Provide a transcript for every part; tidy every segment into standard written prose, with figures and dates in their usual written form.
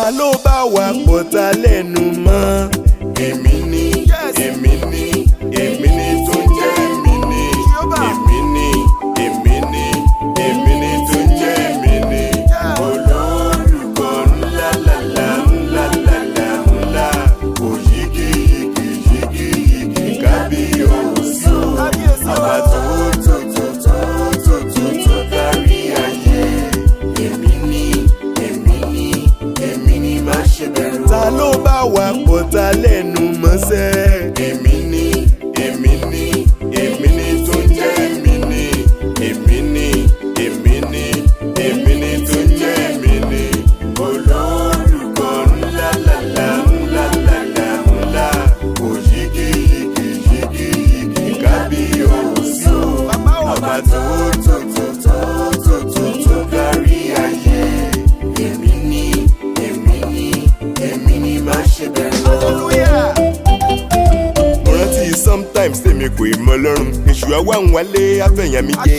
Ta ló bá wa pọ̀ta lẹ́nu mọ́? Èmi ni, èmi ni, èmi ni tó ń jẹ́ èmi ni. Èmi ni, èmi ni, èmi ni tó ń jẹ́ èmi ni. Olórúkọ ńlá ńlá ńlá ńlá ńlá. Òyìgì yìgì yìgì yìgì kábíyèsí o. Ọba tó tó tó tó tó tó tó kárí ayé. Èmi ni, èmi ni, èmi ni má ṣe bẹ̀rù. Ta ló bá wa pọ̀ta lẹ́nu mọ́sẹ́? Èmi ni, èmi ni, èmi ni tó ń jẹ́ èmi ni. Èmi ni, èmi ni, èmi ni tó ń jẹ́ èmi ni. Olórúkọ ńlá ńlá ńlá ńlá ńlá. Òyìgì yìgì yìgì yìgì kábíyèsí o. Ọba tó tó tó tó tó tó tó kárí ayé. Èmi ni, èmi ni, èmi ni má ṣe bẹ̀rù. Mo rántí sometimes tèmi kò ì mọ lọ́rùn. Èṣù àwa ń wálé àfẹ̀yàn mi jẹ.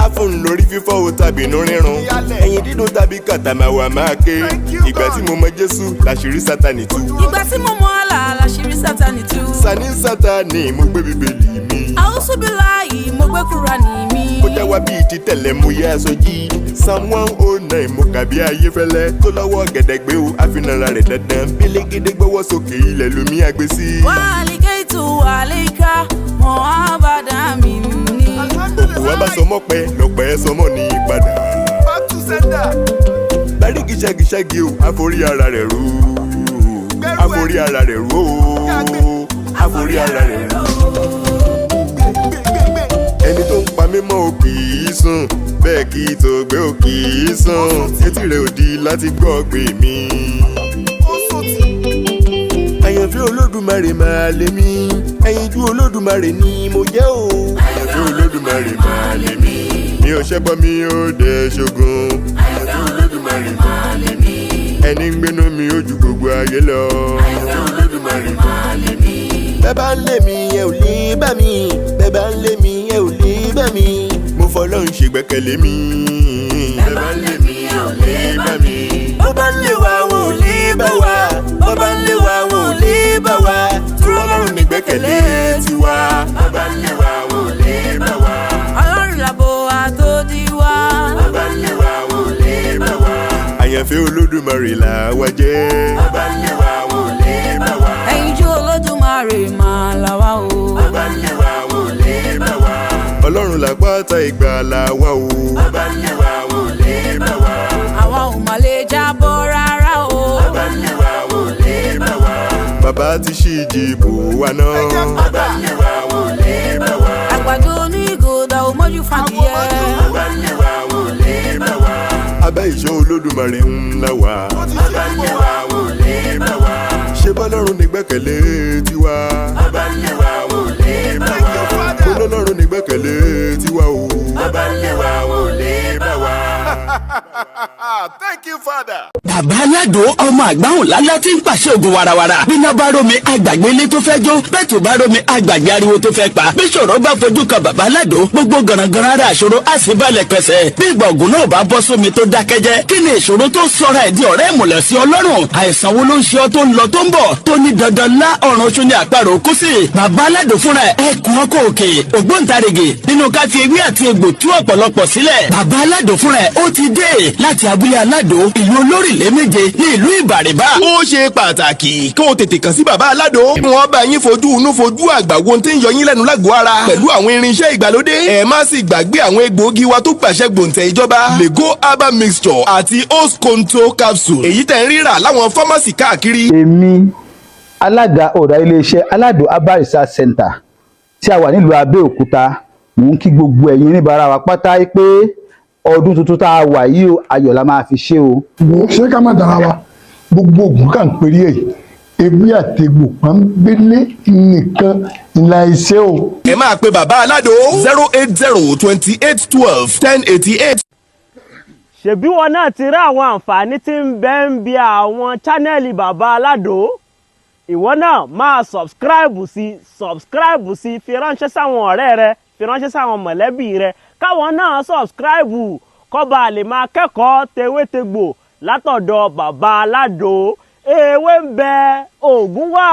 Àfọ̀n lórí fífọ́ o tàbí inú rírun. Ẹ̀yìn dídùn tàbí kàtà máa wà máa ké. Ìgbà tí mo mọ Jésù làṣírí Sátani tú. Ìgbà tí mo mọ àlà làṣírí Sátani tú. Sani Sátani, mo gbé Bíbélì mi. Àúsùbíláì, mo gbé Kúránì mi. Ó já wa bíi ti tẹ̀lẹ̀ mú yá aṣọ jí. Psalm 109 mo kà bí ayé fẹ́lẹ́. Tó lọ́wọ́ gẹ̀dẹ̀gbé o, àfihàn rẹ̀ dandan. Bílégédé gbọ́wọ́ sókè, ilẹ̀ lómi àgbẹ̀ sí. Wàhálìkẹ́tù àlékà mọ́ àbàdà mi ní. Òkú wa bá sọmọ pẹ́ lọ́pẹ́ sọmọ ní padà. Back to sender. Báríkì ṣẹ́gi-ṣẹ́gi o, àforí ara rẹ̀ rú. Àforí ara rẹ̀ rú o. Àforí ara rẹ̀ rú. Gbé gbé gbé. Ẹni tó ń pa mí mọ́ ò kì í sùn, bẹ́ẹ̀ kì í tó gbé ò kì í sùn. Etí rẹ̀ ò di láti gbọ́ pé mi. Ó sùn tì. Àyànfẹ́ Olódùmarè máa lé mi. Ẹyinjú Olódùmarè ni mo jẹ́ o. Àyànfẹ́ Olódùmarè máa lé mi. Mi ò ṣẹ́bọ, mi ò dẹ̀ ṣogun. Àyànfẹ́ Olódùmarè máa lé mi. Ẹni ń gbénú mi ó ju gbogbo ayé lọ. Àyànfẹ́ Olódùmarè máa lé mi. Bẹ́ẹ̀ bá ń lé mi, ẹ ò lè bá mi. Bẹ́ẹ̀ bá ń lé mi, ẹ ò lè bá mi. Mo fọlọ́run ṣègbẹ́kẹ̀lé mi. Bẹ́ẹ̀ bá ń lé mi, ẹ ò lè bá mi. Bó bá ń lé wa, wọn ò lè bá wa. Bó bá ń lé wa, wọn ò lè bá wa. Tí Ọlọ́run ní gbẹ́kẹ̀lé tiwa. Bó bá ń lé wa, wọn ò lè bá wa. Ọlọ́run làbò àtòdì wa. Bó bá ń lé wa, wọn ò lè bá wa. Àyànfẹ́ Olódùmarè là wá jẹ́. Bó bá ń lé wa, wọn ò lè bá wa. Ẹyinjú Olódùmarè máa là wá o. Bó bá ń lé wa, wọn ò lè bá wa. Ọlọ́run làpáta ìgbàlà wa o. Bó bá ń lé wa, wọn ò lè bá wa. Àwa ò mà lè jábọ́ rárá o. Bó bá ń lé wa, wọn ò lè bá wa. Bàbá ti ṣí ìjìbò wa náà. Bó bá ń lé wa, wọn ò lè bá wa. Àgbàdo onígòdà ò mọ́jú fàdíyẹ. Bó bá ń lé wa, wọn ò lè bá wa. Abẹ́ ìṣọ́ Olódùmarè ńlá wa. Ó ti Bó ṣe bá ń gbogbo lé wa. wa, wọn ò lè bá wa. Ṣé bọ́lọ́run ní gbẹ́kẹ̀lé tiwa? Bó bá ń lé wa, wọn ò lè bá Thank you, Father. Ọlọ́run ní gbẹ́kẹ̀lé tiwa o. Bó bá ń lé wa, wọn ò lè bá wa. Thank you, Father. Bàbá Aládò, ọmọ àgbáhùn lálá tí ń pàṣẹ ògùn warawara. Bíná bá rómi, àgbàgbé ilé tó fẹ́ jó. Bẹ́ẹ̀ tó bá rómi, àgbàgbé ariwo tó fẹ́ pa. Bí ṣòro bá fojú kan bàbá Aládò, gbogbo gànàgànà ara àṣòro á sì balẹ̀ pẹ̀sẹ̀. Bí ìgbà ògùn náà bá bọ́ sómi tó dákẹ́jẹ́, kí ni ìṣòro tó sọra ẹ̀ di ọ̀rẹ́ ìmùlẹ̀ sí Ọlọ́run? Àìsàn wo ló ń ṣe ọ tó ń lọ tó ń bọ̀, tó ní dandan lá ọ̀run oṣù ní àparò kú sí? Bàbá Aládò fúnra ẹ̀, ẹkùn ọkọ̀ òkè, ògbóǹtarìgì nínú ká fi ewé àti egbò tú ọ̀pọ̀lọpọ̀ sílẹ̀. Bàbá Aládò fúnra ẹ̀ ó ti dé láti abúlé Aládò, ìlú olórílẹ̀ méje ní ìlú Ìbàrìbà. Ó ṣe pàtàkì kí o tètè kàn sí bàbá Aládò. Wọ́n bá yín fojú inú fojú àgbà wo tí ń yọ yín lẹ́nu lágọ̀ọ́ ara pẹ̀lú àwọn irinṣẹ́ ìgbàlódé. Ẹ má sì gbàgbé àwọn egbòogi wa tó gbàṣẹ gbòǹtẹ̀ ìjọba, Lego herbal mixture àti Osconto capsule, èyí tẹ̀ ń rírà láwọn fámásì káàkiri. Èmi alága ọ̀dà iléeṣẹ́ Aládò Herbal Research Center tí a wà nílùú Abẹ́òkúta, mò ń kí gbogbo ẹ̀yin oníbàárà wa pátá pé ọdún tuntun tá a wà yìí o, ayọ̀ la máa fi ṣe o. Wo, ṣé ká má dára wa? Gbogbo oògùn kà ń perí ẹ̀, ewé àtegbò pọ́nbélé nìkan ìlà iṣẹ́ o. Ẹ máa pe bàbá Aládò 08028121088. Ṣebí wọn náà ti rí àwọn àǹfààní tí ń bẹ ń bi àwọn channel bàbá Aládò. Ìwọ náà máa subscribe sí, subscribe sí, fi ránṣẹ́ sáwọn ọ̀rẹ́ rẹ, fi ránṣẹ́ sáwọn mọ̀lẹ́bí rẹ, káwọn náà subscribe kó ba lè máa kẹ́kọ̀ọ́ tewétegbò. látọ̀dọ̀ bàbá Aládò. Ewé ń bẹ, òògùn wà.